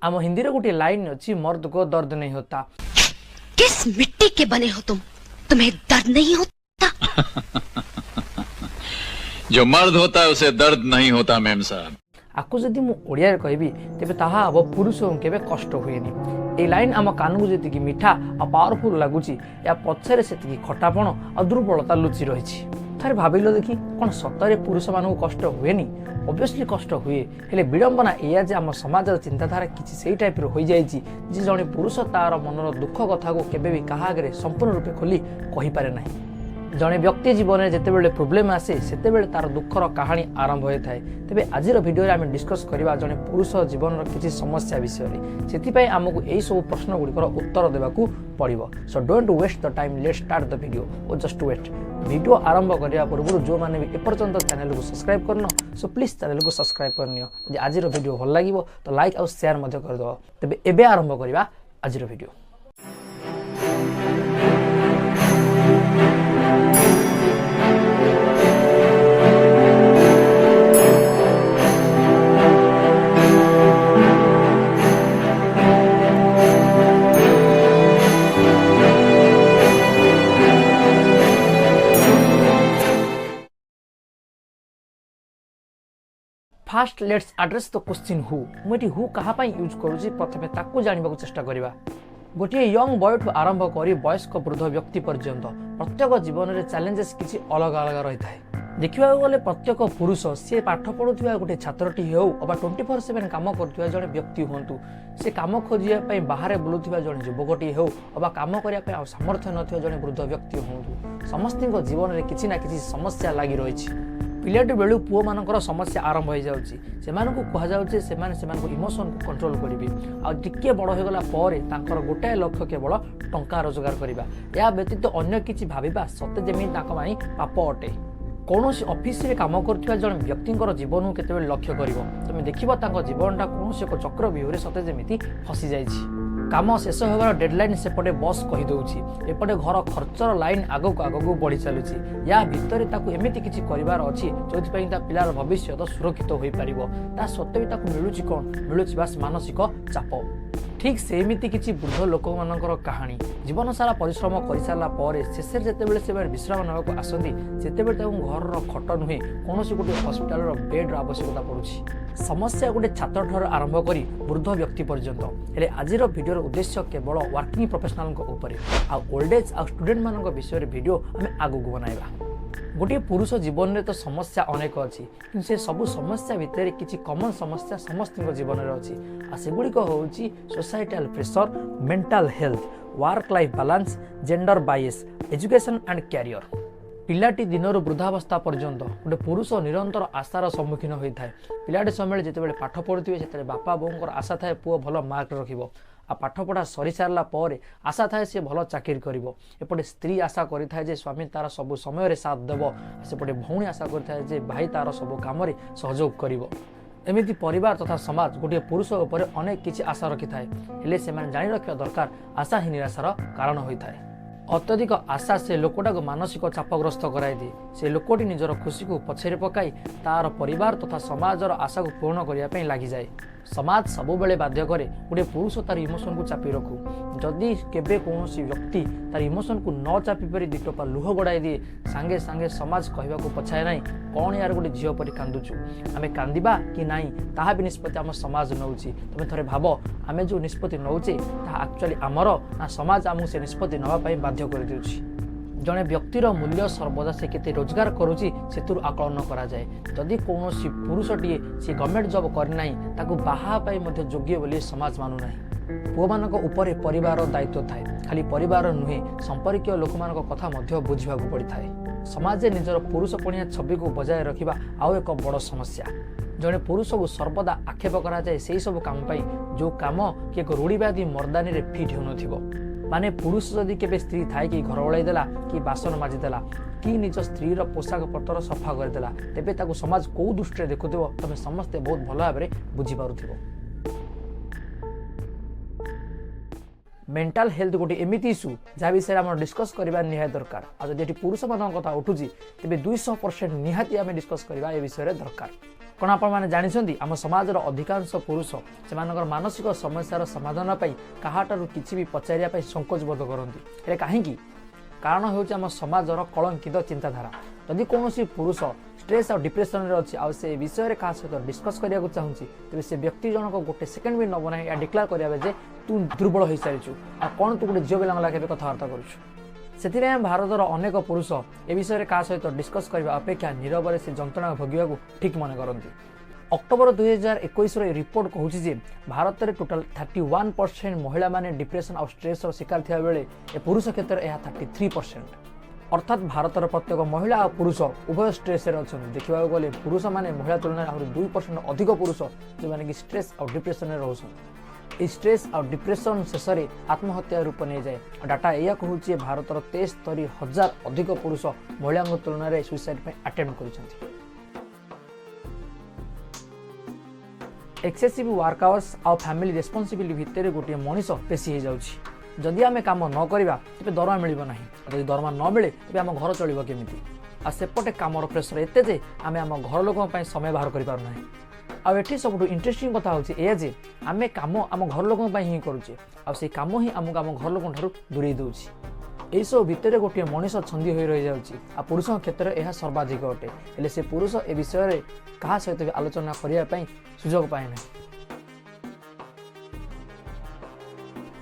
ଆମ ହିନ୍ଦୀରେ ଗୋଟିଏ ଲାଇନ୍ ଅଛି, "मर्द को दर्द नहीं होता।" किस मिट्टी के बने हो तुम? तुम्हें दर्द नहीं होता? जो मर्द होता है, उसे दर्द नहीं होता, मेम साहब। ଆକୁ ଯଦି ମୁଁ ଓଡ଼ିଆରେ କହିବି, ତେବେ ତାହା ହେବ ପୁରୁଷଙ୍କୁ କେବେ କଷ୍ଟ ହୁଏନି। ଏଇ ଲାଇନ୍ ଆମ କାନକୁ ଯେତିକି ମିଠା ଆଉ ପାୱାରଫୁଲ୍ ଲାଗୁଛି, ଏହା ପଛରେ ସେତିକି ଖଟାପଣ ଆଉ ଦୁର୍ବଳତା ଲୁଚି ରହିଛି। ଥରେ ଭାବିଲ ଦେଖି, କ'ଣ ସତରେ ପୁରୁଷମାନଙ୍କୁ କଷ୍ଟ ହୁଏନି? ଅବଭିୟସଲି କଷ୍ଟ ହୁଏ। ହେଲେ ବିଡ଼ମ୍ବନା ଏଇଆ ଯେ ଆମ ସମାଜର ଚିନ୍ତାଧାରା କିଛି ସେଇ ଟାଇପ୍ର ହୋଇଯାଇଛି ଯେ ଜଣେ ପୁରୁଷ ତାର ମନର ଦୁଃଖ କଥାକୁ କେବେ ବି କାହା ଆଗରେ ସମ୍ପୂର୍ଣ୍ଣ ରୂପେ ଖୋଲି କହିପାରେ ନାହିଁ। ଜଣେ ବ୍ୟକ୍ତି ଜୀବନରେ ଯେତେବେଳେ ପ୍ରୋବ୍ଲେମ୍ ଆସେ, ସେତେବେଳେ ତାର ଦୁଃଖର କାହାଣୀ ଆରମ୍ଭ ହୋଇଥାଏ। ତେବେ ଆଜିର ଭିଡ଼ିଓରେ ଆମେ ଡିସ୍କସ୍ କରିବା ଜଣେ ପୁରୁଷ ଜୀବନର କିଛି ସମସ୍ୟା ବିଷୟରେ। ସେଥିପାଇଁ ଆମକୁ ଏହିସବୁ ପ୍ରଶ୍ନ ଗୁଡ଼ିକର ଉତ୍ତର ଦେବାକୁ ପଡ଼ିବ। So don't waste the time, let's start the video. Oh, just wait, video ଆରମ୍ଭ କରିବା ପୂର୍ବରୁ ଯେଉଁମାନେ ବି ଏପର୍ଯ୍ୟନ୍ତ ଚ୍ୟାନେଲକୁ ସବସ୍କ୍ରାଇବ୍ କରିନ, ସୋ ପ୍ଲିଜ୍ ଚ୍ୟାନେଲକୁ ସବସ୍କ୍ରାଇବ୍ କରିନିଅ। ଯଦି ଆଜିର ଭିଡ଼ିଓ ଭଲ ଲାଗିବ, ତ ଲାଇକ୍ ଆଉ ସେୟାର ମଧ୍ୟ କରିଦେବ। ତେବେ ଏବେ ଆରମ୍ଭ କରିବା ଆଜିର video. First, let's address the question, who? ମୁଁ ଏଠି ହୁ କାହା ପାଇଁ ୟୁଜ୍ କରୁଛି, ପ୍ରଥମେ ତାକୁ ଜାଣିବାକୁ ଚେଷ୍ଟା କରିବା। ଗୋଟିଏ ୟଙ୍ଗ ବୟଠୁ ଆରମ୍ଭ କରି ବୟସ୍କ ବୃଦ୍ଧ ବ୍ୟକ୍ତି ପର୍ଯ୍ୟନ୍ତ ପ୍ରତ୍ୟେକ ଜୀବନରେ ଚ୍ୟାଲେଞ୍ଜେସ୍ କିଛି ଅଲଗା ଅଲଗା ରହିଥାଏ। ଦେଖିବାକୁ ଗଲେ ପ୍ରତ୍ୟେକ ପୁରୁଷ, ସିଏ ପାଠ ପଢ଼ୁଥିବା ଗୋଟିଏ ଛାତ୍ରଟି ହେଉ ଅବା 24/7 କାମ କରୁଥିବା ଜଣେ ବ୍ୟକ୍ତି ହୁଅନ୍ତୁ, ସେ କାମ ଖୋଜିବା ପାଇଁ ବାହାରେ ବୁଲୁଥିବା ଜଣେ ଯୁବକଟିଏ ହେଉ ଅବା କାମ କରିବା ପାଇଁ ଆଉ ସାମର୍ଥ୍ୟ ନଥିବା ଜଣେ ବୃଦ୍ଧ ବ୍ୟକ୍ତି ହୁଅନ୍ତୁ, ସମସ୍ତଙ୍କ ଜୀବନରେ କିଛି ନା କିଛି ସମସ୍ୟା ଲାଗି ରହିଛି। ପିଲାଟି ବେଳୁ ପୁଅମାନଙ୍କର ସମସ୍ୟା ଆରମ୍ଭ ହୋଇଯାଉଛି। ସେମାନଙ୍କୁ କୁହାଯାଉଛି ସେମାନେ ସେମାନଙ୍କ ଇମୋସନକୁ କଣ୍ଟ୍ରୋଲ କରିବେ। ଆଉ ଟିକିଏ ବଡ଼ ହୋଇଗଲା ପରେ ତାଙ୍କର ଗୋଟାଏ ଲକ୍ଷ୍ୟ, କେବଳ ଟଙ୍କା ରୋଜଗାର କରିବା। ଏହା ବ୍ୟତୀତ ଅନ୍ୟ କିଛି ଭାବିବା ସତେ ଯେମିତି ତାଙ୍କ ପାଇଁ ପାପ ଅଟେ। କୌଣସି ଅଫିସରେ କାମ କରୁଥିବା ଜଣେ ବ୍ୟକ୍ତିଙ୍କର ଜୀବନକୁ କେତେବେଳେ ଲକ୍ଷ୍ୟ କରିବ, ତୁମେ ଦେଖିବ ତାଙ୍କ ଜୀବନଟା କୌଣସି ଏକ ଚକ୍ରବ୍ୟୁହରେ ସତେ ଯେମିତି ଫସିଯାଇଛି। କାମ ଶେଷ ହେବାର ଡେଡଲାଇନ୍ ସେପଟେ ବସ୍ କହିଦେଉଛି, ଏପଟେ ଘର ଖର୍ଚ୍ଚର ଲାଇନ୍ ଆଗକୁ ଆଗକୁ ବଢ଼ି ଚାଲୁଛି। ୟା ଭିତରେ ତାକୁ ଏମିତି କିଛି କରିବାର ଅଛି, ଯେଉଁଥିପାଇଁ ତା ପିଲାର ଭବିଷ୍ୟତ ସୁରକ୍ଷିତ ହୋଇପାରିବ। ତା ସତ୍ତ୍ୱେ ବି ତାକୁ ମିଳୁଛି କ'ଣ? ମିଳୁଛି ବାସ୍ ମାନସିକ ଚାପ। ଠିକ୍ ସେମିତି କିଛି ବୃଦ୍ଧ ଲୋକମାନଙ୍କର କାହାଣୀ। ଜୀବନ ସାରା ପରିଶ୍ରମ କରିସାରିଲା ପରେ ଶେଷରେ ଯେତେବେଳେ ସେମାନେ ବିଶ୍ରାମ ନେବାକୁ ଆସନ୍ତି, ସେତେବେଳେ ତାଙ୍କୁ ଘରର ଖଟ ନୁହେଁ, କୌଣସି ଗୋଟିଏ ହସ୍ପିଟାଲର ବେଡ୍ର ଆବଶ୍ୟକତା ପଡ଼ୁଛି। ସମସ୍ୟା ଗୋଟେ ଛାତ୍ରଠାରୁ ଆରମ୍ଭ କରି ବୃଦ୍ଧ ବ୍ୟକ୍ତି ପର୍ଯ୍ୟନ୍ତ। ହେଲେ ଆଜିର ଭିଡ଼ିଓର ଉଦ୍ଦେଶ୍ୟ କେବଳ ୱାର୍କିଂ ପ୍ରଫେସନାଲଙ୍କ ଉପରେ। ଆଉ ଓଲ୍ଡ ଏଜ୍ ଆଉ ଷ୍ଟୁଡେଣ୍ଟମାନଙ୍କ ବିଷୟରେ ଭିଡ଼ିଓ ଆମେ ଆଗକୁ ବନାଇବା। ଗୋଟିଏ ପୁରୁଷ ଜୀବନରେ ତ ସମସ୍ୟା ଅନେକ ଅଛି, କିନ୍ତୁ ସେ ସବୁ ସମସ୍ୟା ଭିତରେ କିଛି କମନ୍ ସମସ୍ୟା ସମସ୍ତଙ୍କ ଜୀବନରେ ଅଛି। ଆଉ ସେଗୁଡ଼ିକ ହେଉଛି societal pressure, mental health, work life balance, gender bias, education and career. ପିଲାଟି ଦିନରୁ ବୃଦ୍ଧାବସ୍ଥା ପର୍ଯ୍ୟନ୍ତ ଗୋଟେ ପୁରୁଷ ନିରନ୍ତର ଆଶାର ସମ୍ମୁଖୀନ ହୋଇଥାଏ। ପିଲାଟି ସମୟରେ ଯେତେବେଳେ ପାଠ ପଢ଼ୁଥିବେ, ସେତେବେଳେ ବାପା ବୋଉଙ୍କର ଆଶା ଥାଏ ପୁଅ ଭଲ ମାର୍କ ରଖିବ। ଆଉ ପାଠପଢ଼ା ସରିସାରିଲା ପରେ ଆଶା ଥାଏ ସେ ଭଲ ଚାକିରି କରିବ। ଏପଟେ ସ୍ତ୍ରୀ ଆଶା କରିଥାଏ ଯେ ସ୍ୱାମୀ ତାର ସବୁ ସମୟରେ ସାଥ ଦେବ। ସେପଟେ ଭଉଣୀ ଆଶା କରିଥାଏ ଯେ ଭାଇ ତାର ସବୁ କାମରେ ସହଯୋଗ କରିବ। ଏମିତି ପରିବାର ତଥା ସମାଜ ଗୋଟିଏ ପୁରୁଷ ଉପରେ ଅନେକ କିଛି ଆଶା ରଖିଥାଏ। ହେଲେ ସେମାନେ ଜାଣି ରଖିବା ଦରକାର, ଆଶା ହିଁ ନିରାଶାର କାରଣ ହୋଇଥାଏ। ଅତ୍ୟଧିକ ଆଶା ସେ ଲୋକଟାକୁ ମାନସିକ ଚାପଗ୍ରସ୍ତ କରାଇଦିଏ। ସେ ଲୋକଟି ନିଜର ଖୁସିକୁ ପଛରେ ପକାଇ ତାର ପରିବାର ତଥା ସମାଜର ଆଶାକୁ ପୂରଣ କରିବା ପାଇଁ ଲାଗିଯାଏ। ସମାଜ ସବୁବେଳେ ବାଧ୍ୟ କରେ ଗୋଟିଏ ପୁରୁଷ ତାର ଇମୋସନକୁ ଚାପି ରଖୁ। ଯଦି କେବେ କୌଣସି ବ୍ୟକ୍ତି ତାର ଇମୋସନକୁ ନ ଚାପି ପାରି ଦୁଇ ଟୋପା ଲୁହ ଗଡ଼ାଇ ଦିଏ, ସାଙ୍ଗେ ସାଙ୍ଗେ ସମାଜ କହିବାକୁ ପଛାଏ ନାହିଁ, "କ'ଣ ୟାର, ଗୋଟେ ଝିଅ ପରି କାନ୍ଦୁଛୁ?" ଆମେ କାନ୍ଦିବା କି ନାହିଁ, ତାହା ବି ନିଷ୍ପତ୍ତି ଆମ ସମାଜ ନେଉଛି। ତୁମେ ଥରେ ଭାବ, ଆମେ ଯେଉଁ ନିଷ୍ପତ୍ତି ନେଉଛେ, ତାହା ଆକ୍ଚୁଆଲି ଆମର ନା ସମାଜ ଆମକୁ ସେ ନିଷ୍ପତ୍ତି ନେବା ପାଇଁ ବାଧ୍ୟ କରିଦେଉଛି? ଜଣେ ବ୍ୟକ୍ତିର ମୂଲ୍ୟ ସର୍ବଦା ସେ କେତେ ରୋଜଗାର କରୁଛି, ସେଥିରୁ ଆକଳନ କରାଯାଏ। ଯଦି କୌଣସି ପୁରୁଷଟିଏ ସେ ଗଭର୍ଣ୍ଣମେଣ୍ଟ ଜବ୍ କରିନାହିଁ, ତାକୁ ବାହା ପାଇଁ ମଧ୍ୟ ଯୋଗ୍ୟ ବୋଲି ସମାଜ ମାନୁନାହିଁ। ପୁଅମାନଙ୍କ ଉପରେ ପରିବାରର ଦାୟିତ୍ୱ ଥାଏ। ଖାଲି ପରିବାର ନୁହେଁ, ସମ୍ପର୍କୀୟ ଲୋକମାନଙ୍କ କଥା ମଧ୍ୟ ବୁଝିବାକୁ ପଡ଼ିଥାଏ। ସମାଜରେ ନିଜର ପୁରୁଷ ପଣିଆ ଛବିକୁ ବଜାୟ ରଖିବା ଆଉ ଏକ ବଡ଼ ସମସ୍ୟା। ଜଣେ ପୁରୁଷକୁ ସର୍ବଦା ଆକ୍ଷେପ କରାଯାଏ ସେଇ ସବୁ କାମ ପାଇଁ, ଯେଉଁ କାମ କି ଏକ ରୂଢ଼ିବାଦୀ ମର୍ଦାନୀରେ ଫିଟ୍ ହେଉନଥିବ। ମାନେ ପୁରୁଷ ଯଦି କେବେ ସ୍ତ୍ରୀ ଥାଇକି ଘର ଓଳାଇ ଦେଲା କି ବାସନ ମାଜିଦେଲା କି ନିଜ ସ୍ତ୍ରୀର ପୋଷାକ ପତ୍ର ସଫା କରିଦେଲା, ତେବେ ତାକୁ ସମାଜ କେଉଁ ଦୃଷ୍ଟିରେ ଦେଖୁଥିବ, ତମେ ସମସ୍ତେ ବହୁତ ଭଲ ଭାବରେ ବୁଝିପାରୁଥିବ। ମେଣ୍ଟାଲ ହେଲ୍ଥ ଗୋଟେ ଏମିତି ଇସ୍ୟୁ, ଯାହା ବିଷୟରେ ଆମର ଡିସ୍କସ୍ କରିବା ନିହାତି ଦରକାର। ଆଉ ଯଦି ଏଠି ପୁରୁଷମାନଙ୍କ କଥା ଉଠୁଛି, ତେବେ 200% ନିହାତି ଆମେ ଡିସ୍କସ୍ କରିବା ଏ ବିଷୟରେ ଦରକାର। କ'ଣ ଆପଣମାନେ ଜାଣିଛନ୍ତି, ଆମ ସମାଜର ଅଧିକାଂଶ ପୁରୁଷ ସେମାନଙ୍କର ମାନସିକ ସମସ୍ୟାର ସମାଧାନ ପାଇଁ କାହାଠାରୁ କିଛି ବି ପଚାରିବା ପାଇଁ ସଂକୋଚ ବୋଧ କରନ୍ତି। ହେଲେ କାହିଁକି? କାରଣ ହେଉଛି ଆମ ସମାଜର କଳଙ୍କିତ ଚିନ୍ତାଧାରା। ଯଦି କୌଣସି ପୁରୁଷ ଷ୍ଟ୍ରେସ୍ ଆଉ ଡିପ୍ରେସନରେ ଅଛି ଆଉ ସେ ବିଷୟରେ କାହା ସହିତ ଡିସ୍କସ୍ କରିବାକୁ ଚାହୁଁଛି, ତେବେ ସେ ବ୍ୟକ୍ତି ଜଣକ ଗୋଟେ ସେକେଣ୍ଡ ବି ନେବ ନାହିଁ ଏହା ଡିକ୍ଲେୟାର କରିବା ଯେ ତୁ ଦୁର୍ବଳ ହୋଇସାରିଛୁ ଆଉ କ'ଣ ତୁ ଗୋଟେ ଝିଅ ପିଲାଙ୍କ ଲାଗି ଏବେ କଥାବାର୍ତ୍ତା କରୁଛୁ। ସେଥିପାଇଁ ଆମ ଭାରତର ଅନେକ ପୁରୁଷ ଏ ବିଷୟରେ କାହା ସହିତ ଡିସ୍କସ୍ କରିବା ଅପେକ୍ଷା ନିରବରେ ସେ ଯନ୍ତ୍ରଣା ଭୋଗିବାକୁ ଠିକ୍ ମନେ କରନ୍ତି। ଅକ୍ଟୋବର 2021ର ଏ ରିପୋର୍ଟ କହୁଛି ଯେ ଭାରତରେ ଟୋଟାଲ 31% ମହିଳାମାନେ ଡିପ୍ରେସନ୍ ଆଉ ଷ୍ଟ୍ରେସ୍ର ଶିକାର ଥିବା ବେଳେ ଏ ପୁରୁଷ କ୍ଷେତ୍ରରେ ଏହା 33%। ଅର୍ଥାତ୍ ଭାରତର ପ୍ରତ୍ୟେକ ମହିଳା ଆଉ ପୁରୁଷ ଉଭୟ ଷ୍ଟ୍ରେସ୍ରେ ଅଛନ୍ତି। ଦେଖିବାକୁ ଗଲେ ପୁରୁଷମାନେ ମହିଳା ତୁଳନାରେ ଆହୁରି 2% ଅଧିକ ପୁରୁଷ ଯେଉଁମାନେ କି ଷ୍ଟ୍ରେସ୍ ଆଉ ଡିପ୍ରେସନରେ ରହୁଛନ୍ତି। ଏହି ଷ୍ଟ୍ରେସ୍ ଆଉ ଡିପ୍ରେସନ୍ ଶେଷରେ ଆତ୍ମହତ୍ୟା ରୂପ ନେଇଯାଏ। ଆଉ ଡାଟା ଏଇଆ କହୁଛି ଯେ ଭାରତର 73,000 ଅଧିକ ପୁରୁଷ ମହିଳାଙ୍କ ତୁଳନାରେ ସୁଇସାଇଡ୍ ପାଇଁ ଆଟେମ୍ପ୍ଟ କରିଛନ୍ତି। ଏକ୍ସେସିଭ୍ ୱାର୍କ ଆୱାର୍ସ ଆଉ ଫ୍ୟାମିଲି ରେସ୍ପନ୍ସିବିଲିଟି ଭିତରେ ଗୋଟିଏ ମଣିଷ ପେଶି ହେଇଯାଉଛି। ଯଦି ଆମେ କାମ ନ କରିବା, ତେବେ ଦରମା ମିଳିବ ନାହିଁ। ଆଉ ଯଦି ଦରମା ନ ମିଳେ, ତେବେ ଆମ ଘର ଚଳିବ କେମିତି? ଆଉ ସେପଟେ କାମର ପ୍ରେସର ଏତେ ଯେ ଆମେ ଆମ ଘର ଲୋକଙ୍କ ପାଇଁ ସମୟ ବାହାର କରିପାରୁନାହିଁ। ଆଉ ଏଠି ସବୁଠୁ ଇଣ୍ଟରେଷ୍ଟିଂ କଥା ହେଉଛି ଏଇଆ ଯେ ଆମେ କାମ ଆମ ଘର ଲୋକଙ୍କ ପାଇଁ ହିଁ କରୁଛେ ଆଉ ସେଇ କାମ ହିଁ ଆମକୁ ଆମ ଘର ଲୋକଙ୍କ ଠାରୁ ଦୂରେଇ ଦେଉଛି। ଏଇସବୁ ଭିତରେ ଗୋଟିଏ ମଣିଷ ଛନ୍ଦି ହୋଇ ରହିଯାଉଛି। ଆଉ ପୁରୁଷଙ୍କ କ୍ଷେତ୍ରରେ ଏହା ସର୍ବାଧିକ ଅଟେ। ହେଲେ ସେ ପୁରୁଷ ଏ ବିଷୟରେ କାହା ସହିତ ବି ଆଲୋଚନା କରିବା ପାଇଁ ସୁଯୋଗ ପାଏ ନାହିଁ।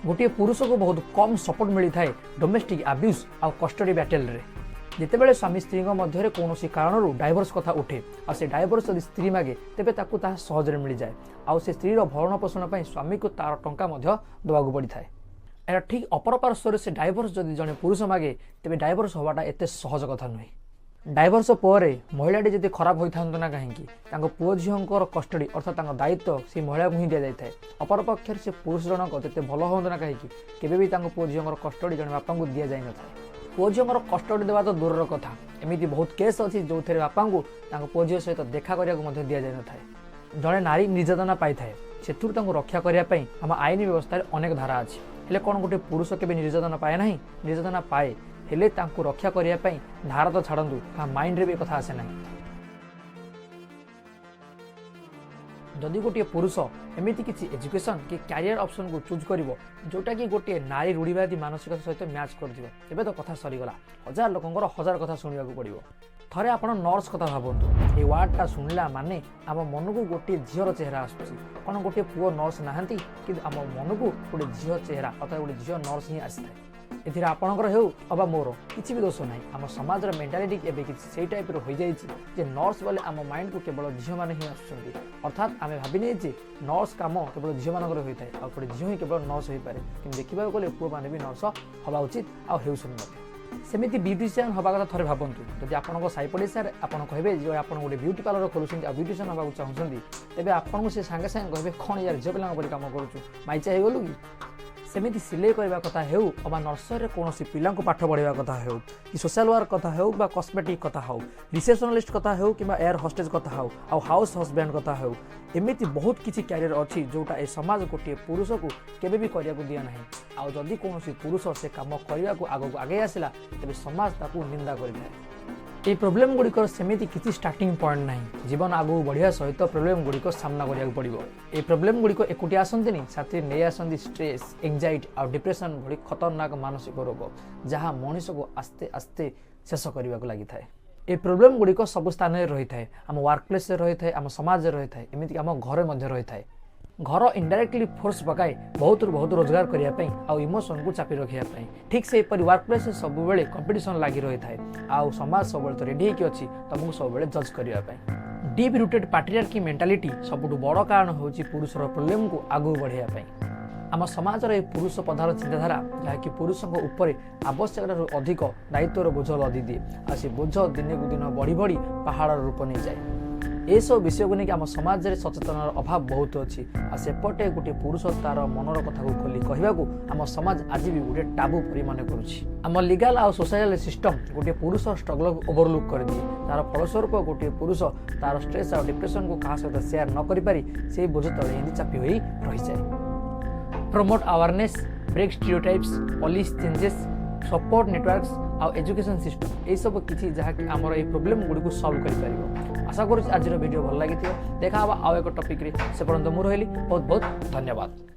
ଗୋଟିଏ ପୁରୁଷକୁ ବହୁତ କମ୍ ସପୋର୍ଟ ମିଳିଥାଏ ଡୋମେଷ୍ଟିକ୍ ଆବ୍ୟୁଜ୍ ଆଉ କଷ୍ଟଡି ବ୍ୟାଟେଲରେ। ଯେତେବେଳେ ସ୍ୱାମୀ ସ୍ତ୍ରୀଙ୍କ ମଧ୍ୟରେ କୌଣସି କାରଣରୁ ଡାଇଭର୍ସ କଥା ଉଠେ ଆଉ ସେ ଡାଇଭର୍ସ ଯଦି ସ୍ତ୍ରୀ ମାଗେ, ତେବେ ତାକୁ ତାହା ସହଜରେ ମିଳିଯାଏ। ଆଉ ସେ ସ୍ତ୍ରୀର ଭରଣ ପୋଷଣ ପାଇଁ ସ୍ୱାମୀକୁ ତାର ଟଙ୍କା ମଧ୍ୟ ଦେବାକୁ ପଡ଼ିଥାଏ। ଏହାର ଠିକ୍ ଅପର ପାର୍ଶ୍ୱରେ ସେ ଡାଇଭର୍ସ ଯଦି ଜଣେ ପୁରୁଷ ମାଗେ, ତେବେ ଡାଇଭର୍ସ ହେବାଟା ଏତେ ସହଜ କଥା ନୁହେଁ। ଡାଇଭର୍ସ ପରେ ମହିଳାଟି ଯଦି ଖରାପ ହୋଇଥାନ୍ତୁ ନା କାହିଁକି, ତାଙ୍କ ପୁଅ ଝିଅଙ୍କର କଷ୍ଟଡି ଅର୍ଥାତ୍ ତାଙ୍କ ଦାୟିତ୍ୱ ସେଇ ମହିଳାକୁ ହିଁ ଦିଆଯାଇଥାଏ। ଅପରପକ୍ଷରେ ସେ ପୁରୁଷ ଜଣକ ଯେତେ ଭଲ ହୁଅନ୍ତୁ ନା କାହିଁକି, କେବେ ବି ତାଙ୍କ ପୁଅ ଝିଅଙ୍କର କଷ୍ଟଡି ଜଣେ ବାପାଙ୍କୁ ଦିଆଯାଇନଥାଏ। ପୁଅ ଝିଅଙ୍କର କଷ୍ଟଡି ଦେବା ତ ଦୂରର କଥା, ଏମିତି ବହୁତ କେସ୍ ଅଛି ଯେଉଁଥିରେ ବାପାଙ୍କୁ ତାଙ୍କ ପୁଅ ଝିଅ ସହିତ ଦେଖା କରିବାକୁ ମଧ୍ୟ ଦିଆଯାଇନଥାଏ। ଜଣେ ନାରୀ ନିର୍ଯାତନା ପାଇଥାଏ, ସେଥିରୁ ତାଙ୍କୁ ରକ୍ଷା କରିବା ପାଇଁ ଆମ ଆଇନ ବ୍ୟବସ୍ଥାରେ ଅନେକ ଧାରା ଅଛି। ହେଲେ କ'ଣ ଗୋଟେ ପୁରୁଷ କେବେ ନିର୍ଯାତନା ପାଏ ନାହିଁ? ନିର୍ଯାତନା ପାଏ, ହେଲେ ତାଙ୍କୁ ରକ୍ଷା କରିବା ପାଇଁ ଧାରା ତ ଛାଡ଼ନ୍ତୁ, କାହା ମାଇଣ୍ଡରେ ବି କଥା ଆସେ ନାହିଁ। ଯଦି ଗୋଟିଏ ପୁରୁଷ ଏମିତି କିଛି ଏଜୁକେସନ୍ କି କ୍ୟାରିୟର ଅପସନ୍କୁ ଚୁଜ୍ କରିବ, ଯେଉଁଟାକି ଗୋଟିଏ ନାରୀ ରୂଢ଼ିବାଦୀ ମାନସିକତା ସହିତ ମ୍ୟାଚ୍ କରୁଥିବ, ତେବେ ତ କଥା ସରିଗଲା। ହଜାର ଲୋକଙ୍କର ହଜାର କଥା ଶୁଣିବାକୁ ପଡ଼ିବ। ଥରେ ଆପଣ ନର୍ସ କଥା ଭାବନ୍ତୁ। ଏଇ ୱାର୍ଡ଼ଟା ଶୁଣିଲା ମାନେ ଆମ ମନକୁ ଗୋଟିଏ ଝିଅର ଚେହେରା ଆସୁଛି। କ'ଣ ଗୋଟିଏ ପୁଅ ନର୍ସ ନାହାନ୍ତି? କିନ୍ତୁ ଆମ ମନକୁ ଗୋଟେ ଝିଅ ଚେହେରା ଅର୍ଥାତ୍ ଗୋଟେ ଝିଅ ନର୍ସ ହିଁ ଆସିଥାଏ। ଏଥିରେ ଆପଣଙ୍କର ହେଉ ଅବା ମୋର କିଛି ବି ଦୋଷ ନାହିଁ। ଆମ ସମାଜର ମେଣ୍ଟାଲିଟି ଏବେ କିଛି ସେଇ ଟାଇପ୍ର ହୋଇଯାଇଛି ଯେ ନର୍ସ ବୋଲେ ଆମ ମାଇଣ୍ଡକୁ କେବଳ ଝିଅମାନେ ହିଁ ଆସୁଛନ୍ତି। ଅର୍ଥାତ୍ ଆମେ ଭାବି ନେଇଛେ ନର୍ସ କାମ କେବଳ ଝିଅମାନଙ୍କର ହୋଇଥାଏ ଆଉ ଗୋଟେ ଝିଅ ହିଁ କେବଳ ନର୍ସ ହୋଇପାରେ। କିନ୍ତୁ ଦେଖିବାକୁ ଗଲେ ପୁଅମାନେ ବି ନର୍ସ ହେବା ଉଚିତ ଆଉ ହେଉଛନ୍ତି ମଧ୍ୟ। ସେମିତି ବ୍ୟୁଟିସିଆନ୍ ହେବା କଥା ଥରେ ଭାବନ୍ତୁ। ଯଦି ଆପଣଙ୍କ ସାହି ପଡ଼ିଶାରେ ଆପଣ କହିବେ ଯେ ଆପଣ ଗୋଟେ ବ୍ୟୁଟି ପାର୍ଲର ଖୋଲୁଛନ୍ତି ଆଉ ବ୍ୟୁଟିସିଆନ୍ ହେବାକୁ ଚାହୁଁଛନ୍ତି, ତେବେ ଆପଣଙ୍କୁ ସେ ସାଙ୍ଗେ ସାଙ୍ଗେ କହିବେ, "କ'ଣ ୟାର, ଝିଅ ପିଲାଙ୍କ ପରି କାମ କରୁଛୁ? ମାଇଚା ହେଇଗଲୁ କି?" ସେମିତି ସିଲେଇ କରିବା କଥା ହେଉ ଅବା ନର୍ସରୀରେ କୌଣସି ପିଲାଙ୍କୁ ପାଠ ପଢ଼ାଇବା କଥା ହେଉ କି ସୋସିଆଲ ୱାର୍କ କଥା ହେଉ ବା କସ୍ମେଟିକ୍ କଥା ହେଉ, ରିସେପସନିଷ୍ଟ କଥା ହେଉ କିମ୍ବା ଏୟାର ହଷ୍ଟେଜ୍ କଥା ହେଉ ଆଉ ହାଉସ୍ ହଜବ୍ୟାଣ୍ଡ କଥା ହେଉ, ଏମିତି ବହୁତ କିଛି କ୍ୟାରିୟର ଅଛି ଯେଉଁଟା ଏ ସମାଜ ଗୋଟିଏ ପୁରୁଷକୁ କେବେ ବି କରିବାକୁ ଦିଏ ନାହିଁ। ଆଉ ଯଦି କୌଣସି ପୁରୁଷ ସେ କାମ କରିବାକୁ ଆଗକୁ ଆଗେଇ ଆସିଲା, ତେବେ ସମାଜ ତାକୁ ନିନ୍ଦା କରିଥାଏ। ଏଇ ପ୍ରୋବ୍ଲେମ୍ ଗୁଡ଼ିକର ସେମିତି କିଛି ଷ୍ଟାର୍ଟିଂ ପଏଣ୍ଟ ନାହିଁ। ଜୀବନ ଆଗକୁ ବଢ଼ିବା ସହିତ ପ୍ରୋବ୍ଲେମ୍ ଗୁଡ଼ିକ ସାମ୍ନା କରିବାକୁ ପଡ଼ିବ। ଏଇ ପ୍ରୋବ୍ଲେମ୍ ଗୁଡ଼ିକ ଏକୁଟିଆ ଆସନ୍ତିନି, ସାଥିରେ ନେଇ ଆସନ୍ତି ଷ୍ଟ୍ରେସ୍, ଏଙ୍ଜାଇଟି ଆଉ ଡିପ୍ରେସନ୍ ଭଳି ଖତରନାକ ମାନସିକ ରୋଗ, ଯାହା ମଣିଷକୁ ଆସ୍ତେ ଆସ୍ତେ ଶେଷ କରିବାକୁ ଲାଗିଥାଏ। ଏ ପ୍ରୋବ୍ଲେମ୍ ଗୁଡ଼ିକ ସବୁ ସ୍ଥାନରେ ରହିଥାଏ। ଆମ ୱାର୍କ ପ୍ଲେସ୍ରେ ରହିଥାଏ, ଆମ ସମାଜରେ ରହିଥାଏ, ଏମିତିକି ଆମ ଘରେ ମଧ୍ୟ ରହିଥାଏ। ଘର ଇନଡାଇରେକ୍ଟଲି ଫୋର୍ସ ପକାଏ ବହୁତରୁ ବହୁତ ରୋଜଗାର କରିବା ପାଇଁ ଆଉ ଇମୋସନକୁ ଚାପି ରଖିବା ପାଇଁ। ଠିକ୍ ସେହିପରି ୱାର୍କ ପ୍ଲେସ୍ରେ ସବୁବେଳେ କମ୍ପିଟିସନ୍ ଲାଗି ରହିଥାଏ ଆଉ ସମାଜ ସବୁବେଳେ ତ ରେଡ଼ି ହେଇକି ଅଛି ତୁମକୁ ସବୁବେଳେ ଜଜ୍ କରିବା ପାଇଁ। ଡିପ୍ ରୁଟେଡ୍ ପାଟ୍ରିଆର୍କି ମେଣ୍ଟାଲିଟି ସବୁଠୁ ବଡ଼ କାରଣ ହେଉଛି ପୁରୁଷର ପ୍ରୋବ୍ଲେମକୁ ଆଗକୁ ବଢ଼ାଇବା ପାଇଁ। ଆମ ସମାଜର ଏହି ପୁରୁଷ ପ୍ରଧାନ ଚିନ୍ତାଧାରା, ଯାହାକି ପୁରୁଷଙ୍କ ଉପରେ ଆବଶ୍ୟକତାଠାରୁ ଅଧିକ ଦାୟିତ୍ୱର ବୋଝ ଲଦି ଦିଏ ଆଉ ସେ ବୋଝ ଦିନକୁ ଦିନ ବଢ଼ି ବଢ଼ି ପାହାଡ଼ର ରୂପ ନେଇଯାଏ। ଏସବୁ ବିଷୟକୁ ନେଇକି ଆମ ସମାଜରେ ସଚେତନର ଅଭାବ ବହୁତ ଅଛି। ଆଉ ସେପଟେ ଗୋଟିଏ ପୁରୁଷ ତାର ମନର କଥାକୁ ଖୋଲି କହିବାକୁ ଆମ ସମାଜ ଆଜି ବି ଗୋଟିଏ ଟାବୁ ପରି ମନେ କରୁଛି। ଆମ ଲିଗାଲ ଆଉ ସୋସାଇଟାଲ ସିଷ୍ଟମ ଗୋଟିଏ ପୁରୁଷ ଷ୍ଟ୍ରଗଲକୁ ଓଭରଲୁକ୍ କରିଦିଏ। ତାର ଫଳସ୍ୱରୂପ ଗୋଟିଏ ପୁରୁଷ ତାର ଷ୍ଟ୍ରେସ୍ ଆଉ ଡିପ୍ରେସନକୁ କାହା ସହିତ ସେୟାର ନ କରିପାରି ସେଇ ବୋଝ ତଳେ ଏମିତି ଚାପି ହୋଇ ରହିଯାଏ। Promote awareness, break stereotypes, policy changes, support networks ଆଉ ଏଜୁକେସନ୍ ସିଷ୍ଟମ୍, ଏଇସବୁ କିଛି ଯାହାକି ଆମର ଏଇ ପ୍ରୋବ୍ଲେମ୍ ଗୁଡ଼ିକୁ ସଲ୍ଭ କରିପାରିବ। ଆଶା କରୁଛି ଆଜିର ଭିଡ଼ିଓ ଭଲ ଲାଗିଥିବ। ଦେଖା ହେବ ଆଉ ଏକ ଟପିକ୍ରେ। ସେ ପର୍ଯ୍ୟନ୍ତ ମୁଁ ରହିଲି। ବହୁତ ବହୁତ ଧନ୍ୟବାଦ।